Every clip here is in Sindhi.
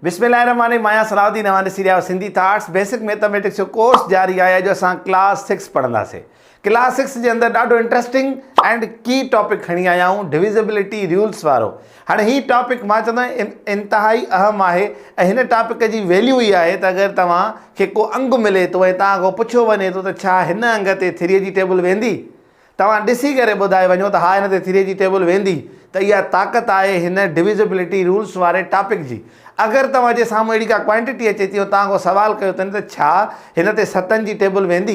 بسم الله الرحمٰن الرحيم مان آهيان صلاح الدين اوهان ڏسي رهيا آهيو سنڌي ٿاٽس بيسڪ ميٿاميٽڪس جو ڪورس جاري آهي اڄ اسان ڪلاس سڪس پڙهنداسين ڪلاس سڪس جي اندر ڏاڍو انٽرسٽنگ اينڊ ڪي ٽاپڪ کڻي آيا آهيون ڊويزبلٽي رولس وارو هاڻي هي ٽاپڪ مان چوندو آهيان انتهائي اهم آهي ۽ هن ٽاپڪ جي ويليو ئي آهي ته اگر توهان کي ڪو انگ ملي ٿو ۽ توهان کان پڇيو وڃي ٿو ته ڇا هن انگ تي ٿري جي ٽيبل ويندي توهان ڏسي ڪري ٻڌائي وڃو ته ها هن تي ٿري جي ٽيبل ويندي ته اها طاقت آهي هن ڊويزبلٽي رولس واري ٽاپڪ جي. اگر توهان جي سامهون اهڙي ڪا ڪوانٽيٽي اچي ٿي ۽ توهان کان سوال ڪيو اٿن ته ڇا هن تي ستن جي ٽيبل ويندي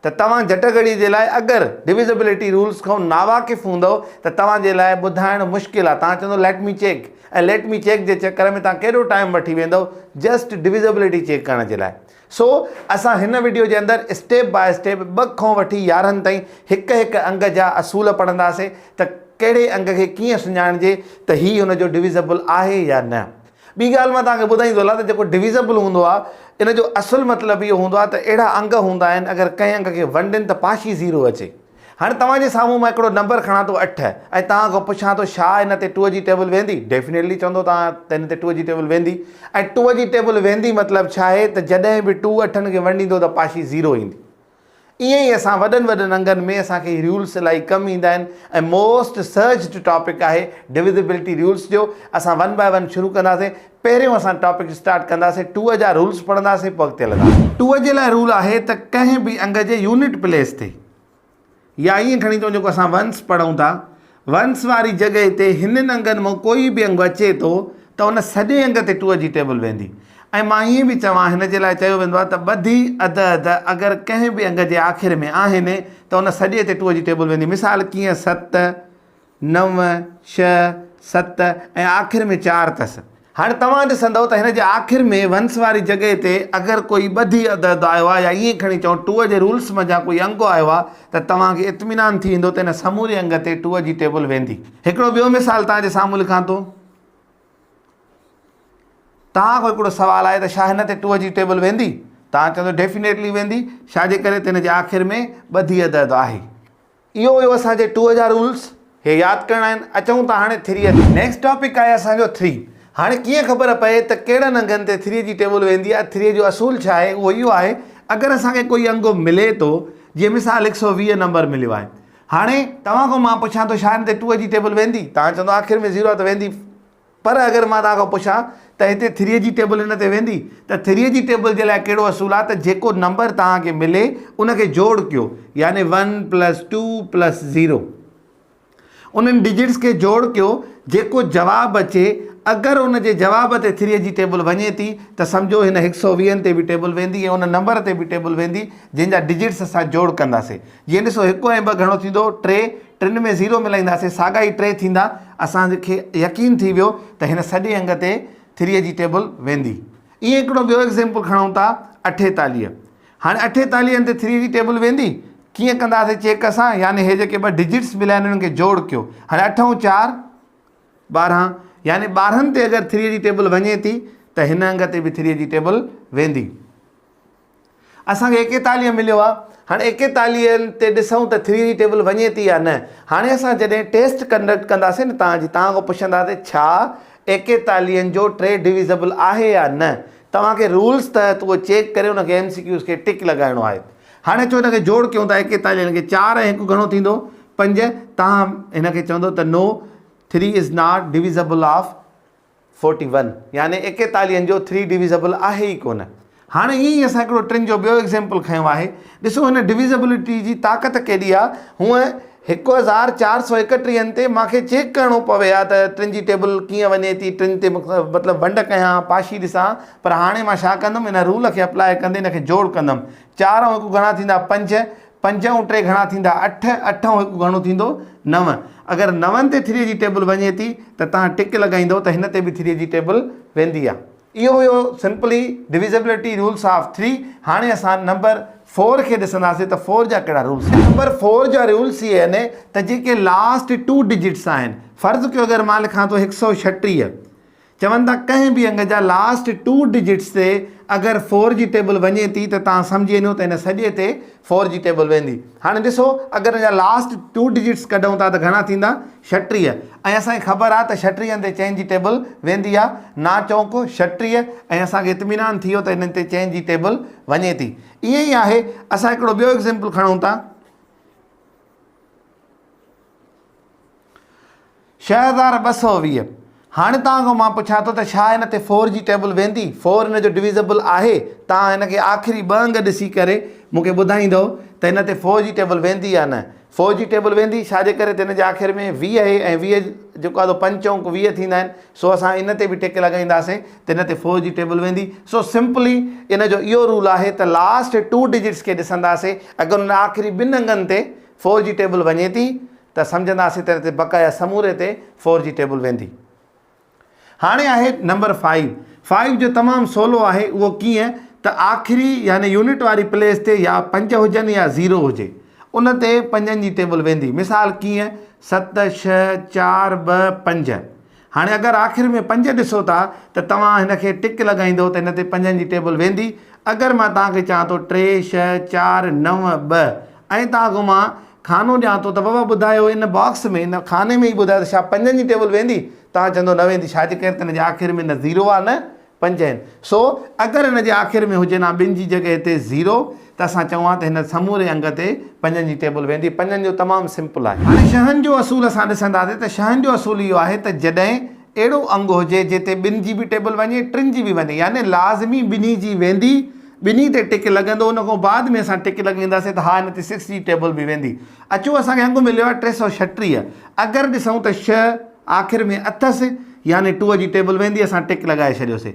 ته توهان جهٽ گهڙي جي لاء اگر ڊويزبلٽي رولس کان ناواقف هوندؤ ته توهان جي لاء ٻڌائڻ مشڪل آهي توهان چوندؤ let me check ۽ let me check جي چڪر ۾ توهان ڪيڏو ٽائيم وٺي ويندؤ جسٽ ڊويزبلٽي چيڪ ڪرڻ جي لاء. سو اسان هن وڊيو جي اندر اسٽيپ باء اسٽيپ ٻه کان وٺي 11 تائين هڪ هڪ انگ جا اصول پڙهنداسين ته ڪهڙي انگ کي ڪيئن سڃاڻجي ته هي ان جو ڊويزبل آهي يا نه. ٻي ڳالهه مان توهان کي ٻڌائيندو هلان ته جيڪو ڊويزبل هوندو آهي ان جو اصل مطلب اهو هوندو آهي ته اهڙا انگ هوندا آهن اگر ڪنهن انگ کي ونڊين ته پاشي زيرو اچي. هاڻي توهان جي سامهون مان هڪڙو نمبر کڻان ٿو اٺ ۽ توهان کان پڇان ٿو ڇا ان تي ٽوء جي ٽيبل ويندي؟ ڊيفينيٽلي چوندو توهان ته ان تي ٽوء جي ٽيبل ويندي ۽ ٽوء جي ٽيبل ويندي مطلب ڇا آهي ته جڏهن به ٽو اٺن کي ونڊيندو ته پاشي زيرو ايندي. ائين ئي اسان وڏن وڏن انگن ۾ اسان کي هي رولس الاهي ڪم ايندا آهن ۽ موسٽ سرچڊ ٽاپڪ آهي ڊويزبلٽي رولس جو اسان ون باء ون شروع ڪنداسين پهريون اسان ٽاپڪ اسٽارٽ ڪنداسين ٽوء جا رولس پڙهنداسين پوء اڳتي هلنداسين. ٽوء جي لاء رول آهي ته ڪنهن به انگ جي يونٽ پليس تي يا ائين کڻي چئون جيڪو اسان ونس پڙهون ٿا ونس واري جڳهه تي هنن انگن مان ڪوئي به انگ اچي ٿو ته ان سڄي انگ تي ٽوء جي ٽيبل ويندي ۽ مان ائين به چوان هن جي لاء چيو ويندو آهي ته ٻڌي اڌ اڌ اگر ڪنهن به انگ جي آخر ۾ آهن ته ان سڄي تي ٽوء جي ٽيبل ويندي مثال ڪيئن ست نو، ڇهه، ست ۽ آخر ۾ چار اٿس. هاڻي توهان ڏسندؤ ته هن جي آخر ۾ ونس واري جڳهه تي اگر ڪوئي ٻڌي عدد آيو آهي يا ائين کڻي چئون ٽوء جي رولس منجهان ڪوئي انگ آيو آهي ته توهان کي اطمينان ٿي ويندو ته هن سموري انگ تي ٽوء جي ٽيبل ويندي. هڪڙو ٻيو مثال توهان جي سامهون لکان ٿو. توهان کان هڪڙو سوال آهي ته ڇا هن تي ٽوء جي ٽيبل ويندي؟ توهان چوندو ڊيفينيٽلي ويندي، ڇا جي ڪري ته هن جي آخر ۾ ٻڌي عدد آهي. اهو هيو اسان جي ٽوء جا رولس هي ياد ڪرڻا آهن اچون ٿا هاڻي ٿريء تي. نيڪسٽ ٽاپڪ آهي اسان جو ٿري. هاڻي ڪيئن خبر پئي ته ڪهڙن انگن تي ٿريء جي ٽيبل ويندي آهي ٿريء جو اصول ڇا آهي اهو اهو آهي اگر اسان کي ڪوئي انگ ملي ٿو جيئن مثال 120 نمبر مليو آهي هاڻي توهان کان مان پڇان ٿو ڇا هن تي ٽوء جي ٽيبل ويندي توهان چوندو آخر ۾ زيرو آهي ته ويندي پر اگر مان توهان کان پڇان ته هتي ٿريء جي ٽيبل هن تي ويندي ته ٿريء جي ٽيبل جي لاء ڪهڙو اصول آهي ته جيڪو نمبر توهان کي ملي ان کي جوڙ ڪيو يعني one plus two plus zero انهن ڊجٽس کي جوڙ ڪيو جيڪو جواب اچي اگر ان جي جواب تي ٿريء جي ٽيبل وڃي ٿي ته سمجهو هن هڪ سئو ويهن تي به ٽيبل ويندي ۽ ان نمبر تي به ٽيبل ويندي جنهن جا ڊجٽس اسان جوڙ ڪنداسين جيئن ڏسو هڪ ۽ ٻه گهڻو ٿيندو ٽي، ٽن ۾ زيرو ملائينداسين ساڳا ئي ٽي ٿيندا، اسان کي يقين ٿي ويو ته هن سڄي انگ تي ٿريء جي ٽيبل ويندي. ائين هڪڙو ٻيو ايگزيمپل کڻون ٿا اٺيتاليهه. هاڻي اٺيتاليهن تي ٿريء جي ٽيبل ويندي؟ ڪيئن ڪنداسين چيڪ اسان يعني هي جيڪي ٻه ڊجٽس مليا آهن انهن کي جوڙ ڪيو. هاڻي اٺ ۽ چار 12 يعني 12 تي اگر ٿريء جي ٽيبل وڃي ٿي ته هن انگ تي به ٿريء جي ٽيبل ويندي. اسان کي ايڪيتاليهه مليو آ هاڻي ايڪيتاليهن تي ڏسون ته ٿري جي ٽيبل وڃي ٿي يا نه هاڻي اسان جڏهن ٽيسٽ ڪنڊڪٽ ڪنداسين نه توهان جي توهان کان پڇنداسين ڇا ايڪيتاليهن جو ٽي ڊويزبل آهي يا نه توهان کي رولس تحت اهو چيڪ ڪري ان کي ايم سي ڪيوز کي ٽڪ لڳائڻو آهي هاڻي اچو هن کي جوڙ ڪيون ٿا ايڪيتاليهن کي چار ۽ هڪ گهڻو ٿيندو پنج توهان هن کي چوندو ته no three is not divisible of forty one يعني ايڪيتاليهن جو ٿري ڊويزبل آهي ئي ڪونه. هاڻي ائين ئي اسان هڪڙو ٽن جو ٻيو ايگزيمپل کنيو آهي. ڏسو هن ڊويزبلٽي جي طاقت ڪيڏي آ. هونء هڪ هزار چار سئو ايڪٽيهن تي مان کي چيڪ ڪرڻو پوي ها ته ٽن جي ٽيبل ڪيئن وڃي ٿي، ٽن تي مطلب ونڊ ڪيان ها، پاشي ڏسان ها، پر هاڻي مان ڇا ڪندم ان رول کي اپلاء ڪندي ان کي جوڙ ڪندم. چار ۽ هڪ گهڻا ٿيندا؟ پنج. پنج ۽ ٽي گهڻا ٿيندا؟ اٺ. اٺ ۽ هڪ گهڻو ٿيندو؟ نو. اگر نون تي ٿريء جي ٽيبل وڃي ٿي ته توهان ٽڪ لڳائيندؤ ته هن تي به ٿريء جي ٽيبل ويندي آ. اهو هيو simply divisibility rules of three. هاڻي اسان نمبر فور کي ڏسنداسين ته فور جا ڪهڙا رولس آهن. نمبر فور جا رولس اهي آهن ته جيڪي لاسٽ ٽو ڊجٽس آهن، فرض ڪيو اگر مان لکان ٿو هڪ سئو ڇٽيهه. چون ٿا ڪنهن به انگ جا لاسٽ ٽو ڊجٽس تي اگر فور جي ٽيبل وڃي ٿي ته توهان سمجهي وڃو ته هن سڄي تي فور جي ٽيبل ويندي. هاڻي ڏسو اگر ان جا لاسٽ ٽو ڊجٽس ڪڍون ٿا ته گهڻا ٿيندا؟ 36 ۽ اسان کي خبر آهي ته ڇٽيهن تي چئن جي ٽيبل ويندي آهي. نا چونڪ 36 ۽ اسان کي اطمينان ٿي ويو ته هنن تي چئن جي ٽيبل وڃي ٿي. ائين ئي آهي اسان هڪڙو ٻيو ايگزيمپل کڻون ٿا. 6220. هاڻي توهان کان مان پڇان ٿو ته ڇا هن تي فور جي ٽيبل ويندي؟ فور هن جو ڊويزبل آهي؟ توهان هن کي آخري ٻه انگ ڏسي ڪري مون کي ٻڌائيندؤ ته هن تي فور جي ٽيبل ويندي يا نه؟ فور جي ٽيبل ويندي ڇا جي ڪري ته هن جي آخر ۾ 20 آهي ۽ 20 جيڪو آهي سو پنج چونڪ 20 ٿيندا آهن سو اسان ان تي به ٽڪ لڳائينداسين ته هن تي فور جي ٽيبل ويندي. سو سمپلي ان جو اهو رول آهي ته لاسٽ ٽو ڊجٽس کي ڏسنداسين اگر ان آخري ٻن انگن تي فور جي ٽيبل وڃي ٿي ته سمجهنداسين ته هتي بقايا سموري تي فور جي ٽيبل ويندي. هاڻي آهي نمبر فائيو. فائيو جو تمام سولو آهي اهو ڪيئن ته آخري يعني يونٽ واري پليس تي يا پنج هجن يا زيرو هجي ان تي پنجن جي ٽيبل ويندي. مثال ڪيئن ست ڇهه چار ٻه پنج. هاڻي اگر آخر ۾ پنج ڏسو ٿا ته توهان هن کي ٽڪ لڳائيندو ته هن تي پنجن جي ٽيبل ويندي. اگر مان توهان کي چوان ٿو ٽي، ڇهه، چار، نو، ٻه ۽ توهان کان مان خانو ڏيان ٿو ته بابا ٻڌايو ان باڪس ۾ ان خاني ۾ ئي ٻڌايو ته ڇا پنجن جي ٽيبل ويندي؟ توهان چوندو نه ويندي ڇا جي ڪري ته هن جي آخر ۾ نه زيرو آهي نه پنج آهن. سو اگر هن جي آخر ۾ هجن ها ٻن جي جڳهه تي زيرو ته اسان چئون ها ته هن سموري انگ تي پنجن جي ٽيبل ويندي. پنجن جو تمام سمپل آهي. هاڻي شهن جو اصول اسان ڏسنداسين ته شهن جو اصول اهو آهي ته جڏهن اهڙو انگ هجي جنهن تي ٻن جي به ٽيبل وڃي ٽن جي به وڃي يعني لازمي ٻنهي جي ويندي ٻنهي تي ٽڪ لڳندو ان کان بعد ۾ اسان ٽڪ لڳائينداسين ته ها هن تي سڪس جي ٽيبل به ويندي. اچو اسان کي انگ مليو آهي 336 اگر ڏسون ته ڇهه آخر ۾ اٿس يعني ٽوء جي ٽيبل ويندي اسان ٽڪ لڳائي ڇڏيوسي.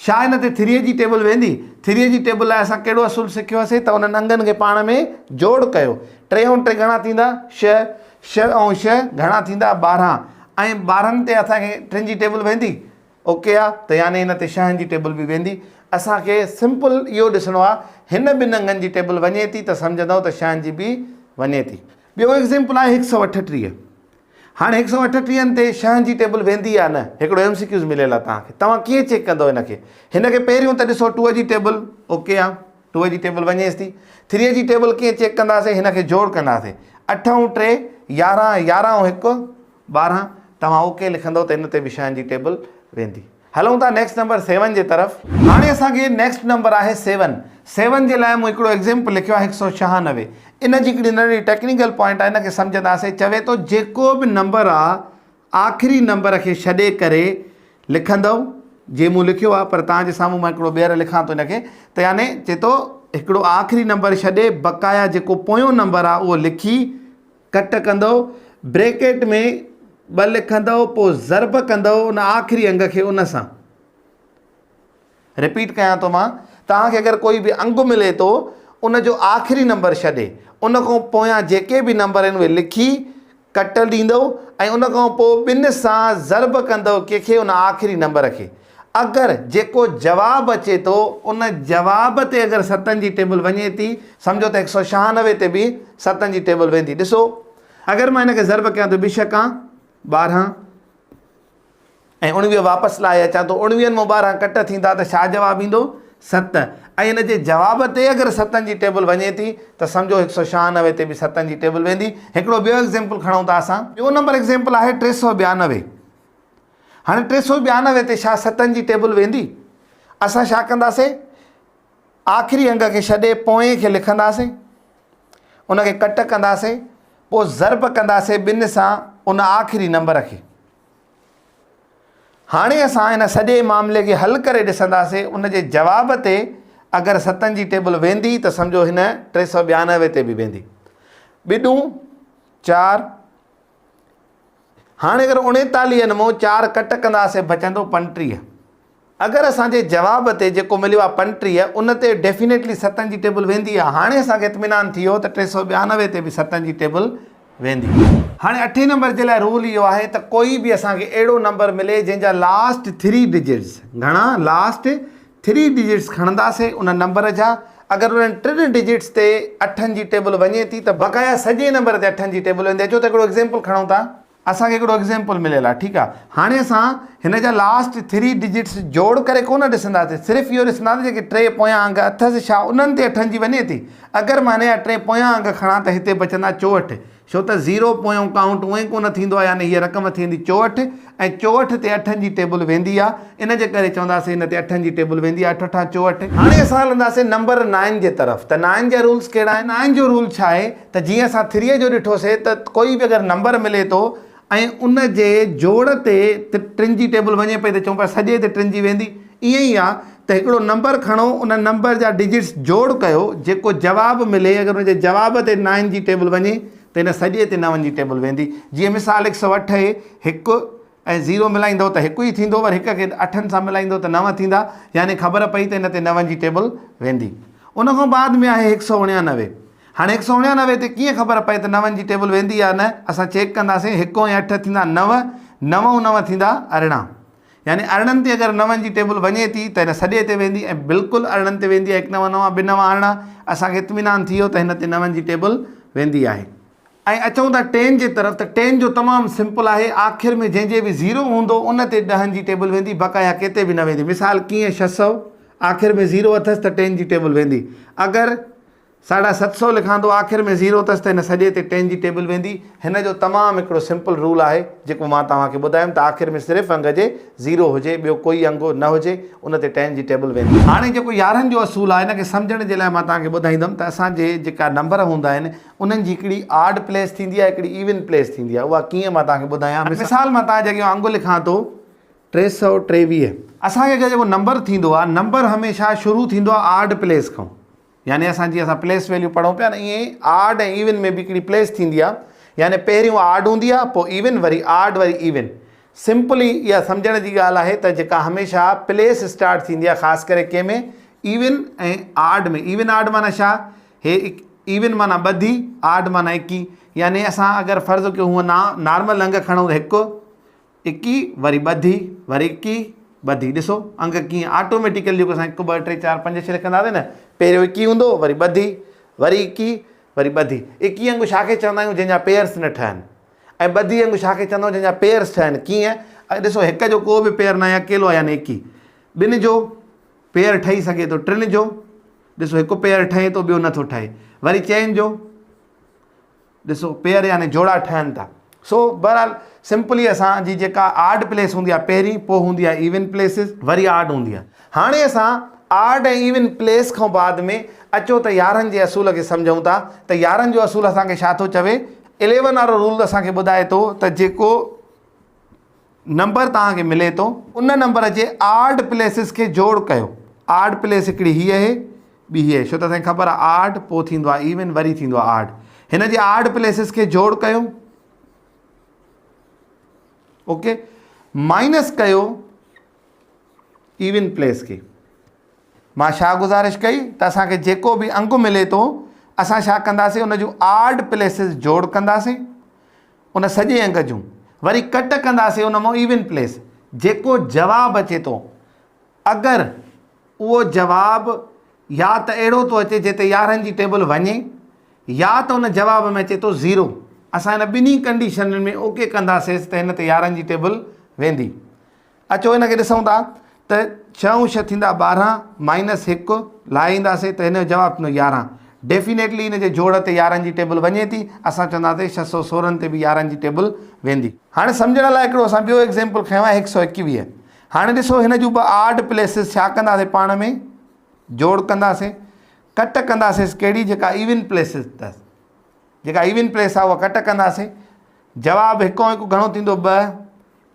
ڇا ان تي ٿريء جي ٽيبل ويندي؟ ٿريء جي ٽيبل لاء اسان ڪهڙو اصول سکيوسي ته انهن انگن کي پاڻ ۾ جوڙ ڪيو. ٽي ۽ ٽي گهڻا ٿيندا؟ ڇهه. ڇهه ۽ ڇهه گهڻا ٿيندا؟ 12. ۽ 12 تي اسان کي ٽن جي ٽيبل ويندي؟ اوڪي آ ته يعني ان تي ڇهن جي ٽيبل به ويندي. اسان کي سمپل اهو ڏسڻو آ هن ٻن انگن جي ٽيبل وڃي ٿي ته سمجهندؤ ته ڇهن جي به وڃي ٿي. ٻيو ايگزيمپل آهي هڪ سئو اٺٽيهه. هاڻي هڪ سئو اٺٽيهن تي شهن جي ٽيبل ويندي يا نه؟ هڪڙو ايم سي ڪيوز مليل آهي توهان کي. توهان ڪيئن چيڪ ڪندو هن کي؟ هن کي پهريون ته ڏسو ٽوء جي ٽيبل اوڪي آ. ٽوء جي ٽيبل وڃيس ٿي. ٿريء جي ٽيبل ڪيئن چيڪ ڪنداسين؟ هن کي جوڙ ڪنداسين. اٺ ۽ ٽي 11، 11 ۽ هڪ 12. توهان اوڪي لکندو ته هن تي به شهن جي ٽيبل ويندي. هلون ٿا نيڪسٽ نمبر سيون جي طرف. هاڻي اسان کي نيڪسٽ نمبر آهي سيون. سيون جي لاء مون هڪڙو ايگزيمپل لکيو آهي هڪ سئو ڇهانوي. ان جي هڪڙي ننڍڙي ٽيڪنيڪل پوائنٽ آهي ان کي سمجهنداسين. چوي ٿو جيڪو به نمبر آ آخري نمبر کي ڇڏي ڪري لکندؤ جي مون لکيو آ پر توهان جي سامهون مان هڪڙو ٻيهر لکان ٿو ان کي ته يعني چئي ٿو هڪڙو آخري نمبر ڇڏي بقايا جيڪو پويون نمبر آ اهو لکي ڪٽ ڪندؤ، بريڪيٽ ۾ ٻه لکندؤ پوء ضرب ڪندؤ ان آخري انگ کي ان سان. رپيٽ ڪيان ٿو مان، توهان کي اگر ڪوئي به انگ ملي ٿو ان جو آخري نمبر ڇڏي ان کان پويان جيڪي به نمبر آهن اهي لکي ڪٽ ڏيندؤ ۽ ان کان پوء ٻن سان ضرب ڪندؤ ڪنهن کي ان آخري نمبر کي. اگر جيڪو جواب اچي ٿو ان جواب تي اگر ستن جي ٽيبل وڃي ٿي سمجهو ته هڪ سئو ڇهانوي تي به ستن جي ٽيبل ويندي. ڏسو اگر مان هن کي ضرب ڪيان ٿو ٻه ڇڪان 12 ۽ 19 واپس لاهي اچان ٿو اڻويهن مان 12 ڪٽ ٿيندا ته ڇا جواب ايندو ست ۽ ان جي جواب تي اگر ستن جي ٽيبل وڃي ٿي ته سمجهو هڪ سئو ڇهانوي تي به ستن جي ٽيبل ويندي. هڪڙو ٻيو ايگزيمپل کڻون ٿا اسان. ٻيو نمبر ايگزيمپل آهي 392. هاڻي 392 تي ڇا ستن جي ٽيبل ويندي؟ اسان ڇا ڪنداسين؟ آخري انگ کي ڇڏي پوئين کي لکنداسين، ان کي ڪٽ ڪنداسين، پوء ضرب ڪنداسين ٻن سان ان آخري نمبر کي. هاڻي اسان ان سڄي معاملي کي حل ڪري ڏسنداسين، ان جي جواب تي اگر ستن جي ٽيبل ويندي ته سمجهو هن 392 تي به ويندي. ٻڏون چار. هاڻي اگر اڻيتاليهن مون چار ڪٽ ڪنداسين بچندو 35. اگر اسان جي جواب تي جيڪو مليو آهي 35 ان تي ڊيفينيٽلي ستن جي ٽيبل ويندي آهي. هاڻي اسان کي اطمينان ٿي ويو ته 392 تي به ستن جي ٽيبل ويندي. هاڻي اٺين نمبر جي لاء رول اهو آهي ته ڪوئي به اسان کي اهڙو نمبر ملي جنهن جا لاسٽ ٿري ڊجٽس گهڻا لاسٽ ٿري ڊجٽس کڻنداسين ان نمبر جا اگر انهن ٽن ڊجٽس تي اٺن جي ٽيبل وڃي ٿي ته بقايا سڄي نمبر تي اٺن جي ٽيبل ويندي. اچو ته هڪڙو ايگزيمپل کڻون ٿا. اسان کي هڪڙو ايگزيمپل مليل آهي ٺيڪ آهي. هاڻي اسان هن جا لاسٽ ٿري ڊجٽس جوڙ ڪري ڪونه ڏسنداسين، صرف اهو ڏسنداسين جيڪي ٽي پويان انگ اٿس ڇا انهن تي اٺن جي وڃي ٿي. اگر مان هن جا ٽي پويان انگ کڻان ته هتي بچندا 64، ڇو ته زيرو پويون ڪائونٽ اونئن ئي ڪونه ٿيندو آهي يعني هيء رقم ٿيندي 64 ۽ 64 تي اٺن جي ٽيبل ويندي آهي ان جي ڪري چونداسين هن تي اٺن جي ٽيبل ويندي آهي اٺ اٺان 64. هاڻي اسان هلنداسين نمبر نائن جي طرف ته نائن جا رولس ڪهڙا آهن. نائن جو رول ڇا آهي ته جيئن اسان ٿريء جو ڏٺوسي ته ڪوئي به اگر نمبر ملي ٿو ۽ ان جي جوڙ تي ٽن جي ٽيبل وڃي پئي ته چئون پيا سڄي تي ٽن جي ويندي. ائين ئي آ ته هڪڙو نمبر کڻو ان نمبر جا ڊجٽس جوڙ ڪيو جيڪو جواب ملي اگر ان جي جواب تي نائن جي ٽيبل وڃي ته ان سڄي تي نون جي ٽيبل ويندي. جيئن مثال هڪ سئو اٺ اهي هڪ ۽ زيرو ملائيندؤ ته هڪ ئي ٿيندو وري هڪ کي اٺن سان ملائيندؤ ته نو ٿيندا يعني خبر پئي ته ان تي نون جي ٽيبل ويندي. ان کان بعد ۾ آهي هڪ سئو اڻيانوي. هاڻي هڪ سئو اڻيانوي تي ڪيئن خبر پئي ته نون جي ٽيبل ويندي يا نه؟ اسان چيڪ ڪنداسين، هڪ ۽ اٺ ٿيندا نو، نو ۽ نو ٿيندا 18. يعني 18 تي اگر نون جي ٽيبل وڃي ٿي ته هن سڄي تي ويندي ۽ بلڪل 18 تي ويندي آهي، هڪ نو نو ٻه نو 18، اسان کي اطمينان ٿي ويو ته هن تي نون جي ٽيبل ويندي آهي. ۽ اچون ٿا ٽين جي طرف ته ٽين جو تمام سمپل آهي، آخر ۾ جنهن جي به زيرو هوندو ان تي ڏهن جي ٽيبل ويندي، بقايا ڪيتي به نه ويندي. مثال ڪيئن 600 آخر ۾ زيرو اٿس ته ٽين جي ٽيبل ويندي، اگر ساڍا ست سئو لکان ٿو آخر ۾ زيرو اٿس ته هن سڄي تي ٽين جي ٽيبل ويندي. هن جو تمام هڪڙو سمپل رول آهي جيڪو مان توهان کي ٻڌايم ته آخر ۾ صرف انگ جي زيرو هجي ٻيو ڪوئي انگ نه هجي ان تي ٽين جي ٽيبل ويندي. هاڻي جيڪو 11 جو اصول آهي ان کي سمجهڻ جي لاء مان توهان کي ٻڌائيندم ته اسان جي جيڪا نمبر هوندا آهن انهن جي هڪڙي آڊ پليس ٿيندي آهي هڪڙي ايون پليس ٿيندي آهي اها ڪيئن مان توهان کي ٻڌايان. مثال مان توهان جي اڳيان انگ لکان ٿو 323. اسان کي جيڪو نمبر ٿيندو آهي نمبر هميشه شروع ٿيندو آهي آڊ پليس کان يعني اسان جيئن اسان پليس ويليو پڙهون پيا نه ائين ئي آڊ ۽ ايون ۾ به هڪڙي پليس ٿيندي آهي يعني پهريون آڊ هوندي آهي پوء ايون وري آڊ وري ايون. سمپلي اها سمجهڻ جي ڳالهه آهي ته جيڪا هميشه پليس اسٽارٽ ٿيندي آهي خاص ڪري ڪنهن ۾ ايون ۽ آڊ ۾ ايون آڊ معنيٰ ڇا هي ايون معنيٰ ٻڌي آڊ معنيٰ ايڪي يعني اسان اگر فرض ڪيو هونء نارمل انگ کڻون ته هڪ اڪي وري ٻڌي وري اڪي ٻڌي ڏسو انگ ڪيئن آٽوميٽيڪلي جيڪو اسان 1 2 3 4 5 6 لکنداسين نه پهريون اڪي هوندو وري ٻڌي وري اڪي وري ٻڌي. اڪي انگ ڇا کي چوندا آهيون جنهن جا پيئرس نه ٺهن ۽ ٻڌي انگ ڇا کي چوندا آهيون جنهن جا پيئرس ٺهن ڪيئن ڏسو هڪ جو ڪو به پيئر ناهي اڪيلو آهي يعني اڪي ٻن جو پيئر ٺهي سگهي ٿو ٽن جو ڏسو هڪ پيئر ٺهي ٿو ٻيو نٿو ٺهي وري چئن جو ڏسو پيئر يعني جوڙا ٺهن ٿا. سو بهرحال سمپلي اسان جي جيڪا آڊ پليس هوندي آهي پهرين پوء هوندي آهي ايون پليسز وري آڊ هوندي آهي. هاڻي اسان آڊ ۽ ايون پليس کان بعد ۾ اچو ته 11 جي اصول کي سمجهون ٿا ته 11 جو اصول اسان کي ڇا ٿو چوي. اليون وارو رول اسان کي ٻڌائي ٿو ته جيڪو نمبر توهان کي ملي ٿو ان نمبر جي آڊ پليسز کي جوڙ ڪيو. آڊ پليس هڪڙي هي آهي ٻي هي آهي ڇو ته اسان کي خبر آهي آڊ پوء ٿيندو آهي ايون وري ٿيندو آهي آڊ. هن جي آڊ پليسز کي جوڙ ڪيو اوڪي مائنس ڪيو ايون پليس کي. مان ڇا گذارش ڪئي ته اسان کي جيڪو به انگ ملي ٿو اسان ڇا ڪنداسين ان جون آڊ پليسز جوڙ ڪنداسين ان سڄي انگ جون وري ڪٽ ڪنداسين ان مان ايون پليس جيڪو جواب اچي ٿو اگر اهو جواب يا ته اهڙو ٿو اچي جتي 11 جي ٽيبل وڃي يا ته ان جواب ۾ اچي ٿو زيرو اسان هن ٻنهي ڪنڊيشنن ۾ اوڪي ڪنداسيس ته هن تي 11 جي ٽيبل ويندي. اچو هن کي ڏسون ٿا ته ڇهه ۽ ڇهه ٿيندا 12 مائنس هڪ لاهي اينداسين ته هن جو جواب ٿيندو 11. ڊيفينيٽلي هن جي جوڙ تي 11 جي ٽيبل وڃي ٿي. اسان چونداسين 616 تي به 11 جي ٽيبل ويندي. هاڻي سمجهڻ لاء هڪڙو اسان ٻيو ايگزيمپل کنيو آهي 121. هاڻي ڏسو هن جون ٻه آڊ پليسز ڇا ڪنداسين پاڻ ۾ جوڙ ڪنداسين ڪٽ ڪنداسين ڪهڙي جيڪا ايون پليسز اٿس جيڪا ايون پليس آهي اها ڪٽ ڪنداسين جواب هڪ ۽ هڪ گهڻو ٿيندو ٻه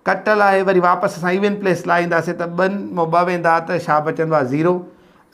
ڪٽ لاهي وري واپس اسان ايون پليس لاهينداسين ته ٻن مان ٻه ويندا ته ڇا بچندو آهي زيرو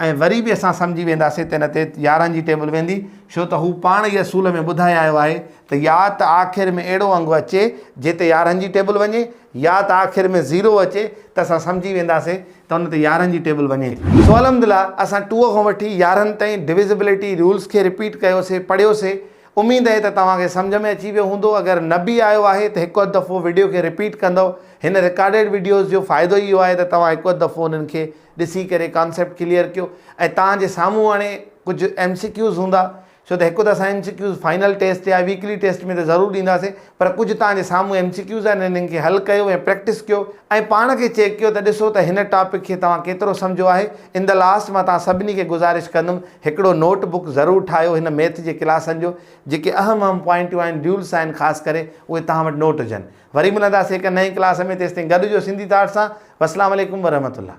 ۽ وري به اسان سمجهي وينداسين ته هن تي 11 جي ٽيبل ويندي ڇو ته هو پاڻ ئي اصول ۾ ٻڌائي آيو آهي ته يا ته آخر ۾ اهڙو انگ اچي جنهن تي 11 جي ٽيبل وڃي يا ته آخر ۾ زيرو اچي ته اسان سمجهي وينداسين ته ان تي 11 جي ٽيبل وڃي ٿي. سو الحمدلله اسان ٽوء کان وٺي 11 تائين ڊويزبلٽي رولز کي رپيٽ ڪيوسي پڙهيوسي اميد آهي ته توهان کي سمجهه ۾ اچي ويو هوندو اگر نه به آيو آهي ته هڪ اڌ دفعو وڊيو کي رپيٽ ڪندؤ هن رڪارڊيڊ وڊيوز جو فائدو ئي اهو آهي ته توهان هڪ اڌ دفعو انهن کي ڏسي ڪري ڪانسيپٽ ڪليئر ڪيو ۽ توهان جي سامهون هاڻي ڪجهه ايم سي ڪيوز هوندا. ڇو ته هڪ ته اسان M C Qs final test يا ويڪلي ٽيسٽ ۾ ته ضرور ڏينداسين پر ڪجهه توهان جي سامهون ايم سي ڪيوز آهن انهن کي حل ڪيو ۽ پريڪٽس ڪيو ۽ پاڻ کي چيڪ ڪيو ته ڏسو ته هن ٽاپڪ کي توهان ڪيترو سمجهيو آهي. ان the last مان توهان سڀني کي گذارش ڪندم هڪڙو نوٽ بڪ ضرور ٺاهيو هن ميٿ جي ڪلاسن جو جيڪي اهم اهم پوائنٽون آهن ڊيولس آهن خاص ڪري اهي توهان وٽ نوٽ هجن. وري ملنداسين هڪ نئين ڪلاس ۾ تيستائين گڏ هجو سنڌي ٿاٽ سان. والسلام عليڪم ورحمة الله.